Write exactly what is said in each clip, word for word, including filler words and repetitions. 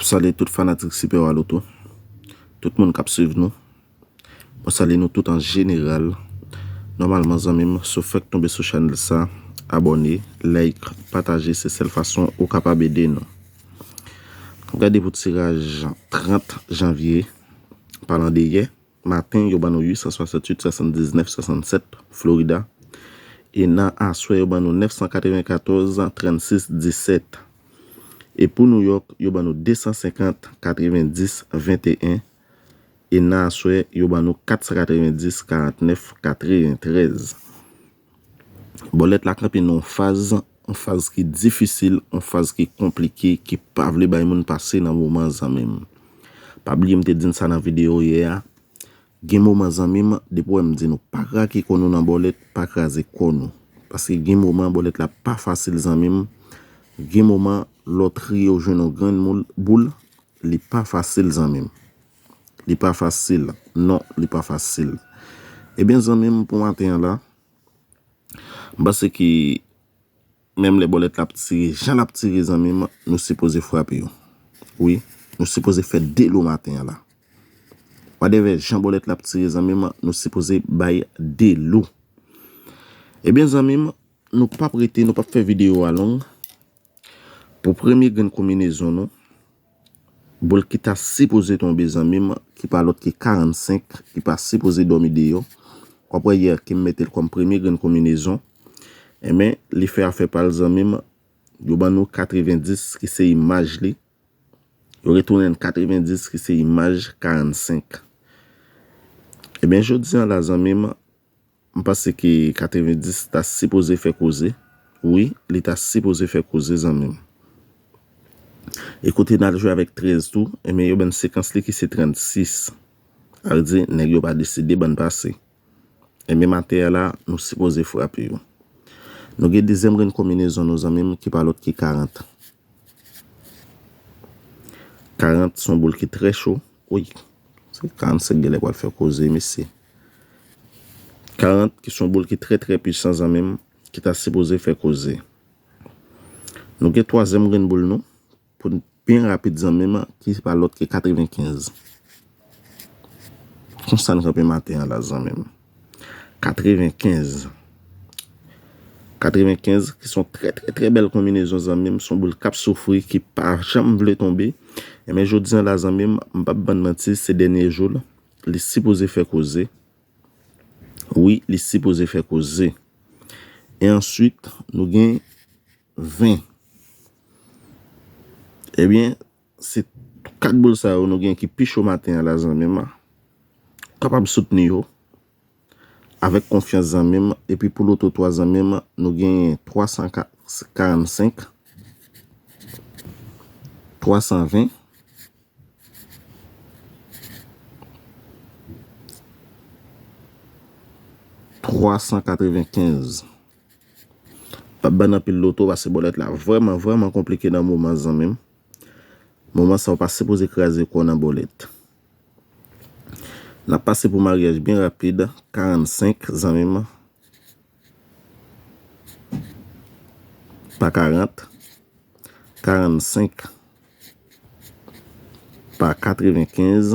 Salye tout fanatik Super Wa Loto, tout moun k ap swiv nou. Mwen salye nou tout an jeneral. Nòmalman, zanmi m, si w fèk tonbe sou chanèl sa, abòne, like, pataje, se sèl fason ou kapab ede nou. N ap gade pou tiraj trant janvye, palan de yè. Maten, yo ban nou uit san swasantuit, swasanndiznèf, swasannsèt, Florida. E nan aswè, yo ban nou nèf san katrevenkatòz, trannsis, disèt. E pou New York, yo ban nou de san senkant, katrevendis, venteyen. E nan aswè, yo ban nou kat san katrevendis, karantnèf, katreventrèz. Bòlèt la kanpe nan yon faz, yon faz ki difisil, yon faz ki konplike, ki pa vle bay moun pase nan moman, zanmi m. Pa bliye m te di n sa nan videyo yè a. Gen moman, zanmi m, depi w wè m di nou pa krake kò nou nan bòlèt, pa kraze kò nou. Paske gen moman bòlèt la pa fasil, zanmi m. Gen moman lòtri yo jwenn yon grenn moul, boul, li pa fasil, zanmi m. Li pa fasil. Non, li pa fasil. Ebyen, zanmi m, pou maten an la, m panse ke menm lè bòlèt la ap tire, jan l ap tire, zanmi m, nou sipoze frape yo. Wi, nou sipoze fè de lo maten an la. Wadèvè jan bòlèt la ap tire, zanmi m, nou sipoze bay de lo. Ebyen, zanmi m, nou p ap rete, nou p ap fè videyo a long. Pou premye grenn konbinezon nou, boul ki ta sipoze tonbe, zanmi m, ki pa lòt ke karannsenk, ki pa sipoze dòmi deyò. W ap wè yè ke m mete l kòm premye grenn konbinezon. Enben, li fè afè pa l, zanmi m. Yo ban nou katrevendis, ki se imaj li. Yo retounen n katrevendis, ki se imaj karannsenk. Ebyen, jodi a la, zanmi m, m panse ke katrevendis ta sipoze fè koze. Wi, li ta sipoze fè koze, zanmi m. E kote n al jwe avèk trèz tou, enben, yo ban n sekans li ki se trannsis. Sa vle di, nèg yo pa deside ban n pase. Enben, maten an la, nou sipoze frape yo. Nou gen dezyèm grenn konbinezon nou, zanmi m, ki pa lòt ki karant. Karant se yon boul ki trè cho. Wi, se karannsenk genlè pral fè koze, mesye. Karant ki se yon boul ki trè, trè pwisan, zanmi m, ki ta sipoze fè koze. Nou gen twazyèm grenn boul nou, pou n byen rapid, zanmi m, ki pa lòt ke katrevenkenz. Konsa n kanpe maten an la, zanmi m. Katrevenkenz. Katrevenkenz, ki se yon trè, trè, trè bèl konbinezon, zanmi m. Se yon boul k ap soufri, ki pa janm vle tonbe. Enben, jodi a la, zanmi m, m p ap ban n manti, se dènye jou l. Li sipoze fè koze. Wi, li sipoze fè koze. E answit, nou gen ven. Ebyen, se kat boul sa yo nou gen ki pi cho maten an la, zanmi m. Ou kapab soutni yo avèk konfyans, zanmi m. Epi pou loto twa, zanmi m, nou gen twa san karannsenk, twa san ven, twa san katrevenkenz. P ap ban n anpil loto paske bòlèt la vrèman, vrèman konplike nan moman, zanmi m. Moman sa, ou pa sipoze kraze kò w nan bòlèt. N ap pase pou maryaj byen rapid, karannsenk, zanmi m. Pa karant, karannsenk pa katrevenkenz.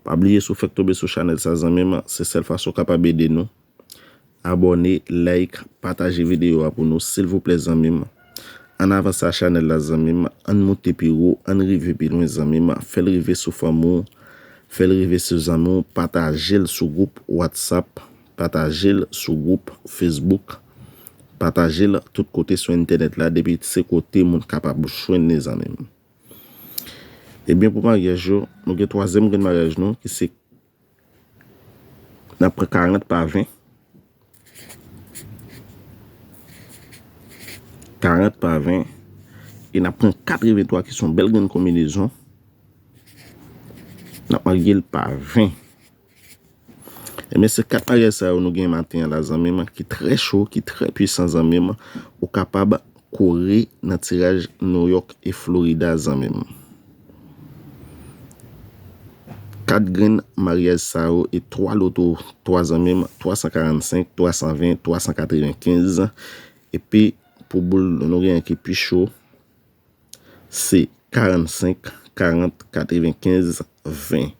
Pa bliye, si w fèk tonbe sou chanèl sa, zanmi m, se sèl fason w kapab ede nou. Abòne, like, pataje videyo a pou nou, silvouplè, zanmi m. Ann avanse a chanèl la, zanmi m. Ann moute pi wo, ann rive pi lwen, zanmi m. Fè l rive sou fanmi w, fè l rive sou zanmi w, pataje l sou gwoup WhatsApp, pataje l sou gwoup Facebook, pataje l tout kote sou entènèt la, depi se kote moun kapab jwenn li, zanmi m. Ebyen, pou maryaj yo, nou gen twazyèm grenn maryaj nou, ki se, n ap pran karant pa ven. Karant pa ven. E n ap pran katrevenntwa, ki se yon bèl grenn konbinezon. N ap marye l pa ven. Ebyen, se kat maryaj sa yo nou gen maten an la, zanmi m, ki trè cho, ki trè pwisan, zanmi m. Ou kapab kore nan tiraj New York e Florida, zanmi m. Kat grenn maryaj sa yo e twa loto twa, zanmi m, twa san karannsenk, twa san ven, twa san katrevenkenz. Epi pou boul nou gen ki pi cho, se karannsenk, karant, katrevenkenz, ven.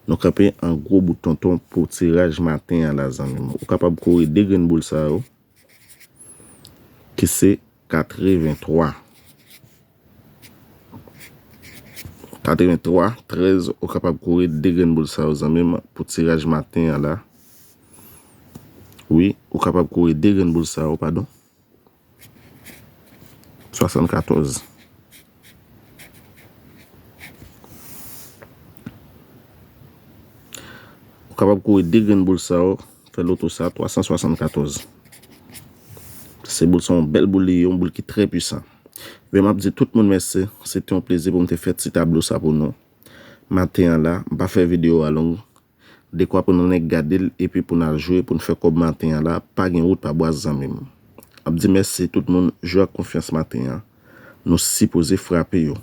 Nou kanpe an gwo bout tonton pou tiraj maten an la, zanmi m. Ou kapab kore de grenn boul sa yo, ki se katreventwa. Katreventwa, trèz, ou kapab kore de grenn boul sa yo, zanmi m, pou tiraj maten an la. Wi, ou kapab kore de grenn boul sa yo, padon. Swasannkatòz. Ou kapab kore de grenn boul sa yo, fè loto sa, twa san swasannkatòz. Se boul, se yon bèl boul li ye, yon boul ki trè pwisan. Ebyen, m ap di tout moun mèsi. Se te yon plezi pou m te fè ti tablo sa pou nou. Maten an la, m pa fè videyo a long. Dekwa pou nou nèk gade l epi pou n al jwe, pou n fè kòb maten an la, pa gen wout pa bwaz, zanmi m. Ap di mèsi tout moun, jwe ak konfyans maten an. Nou sipoze frape yo.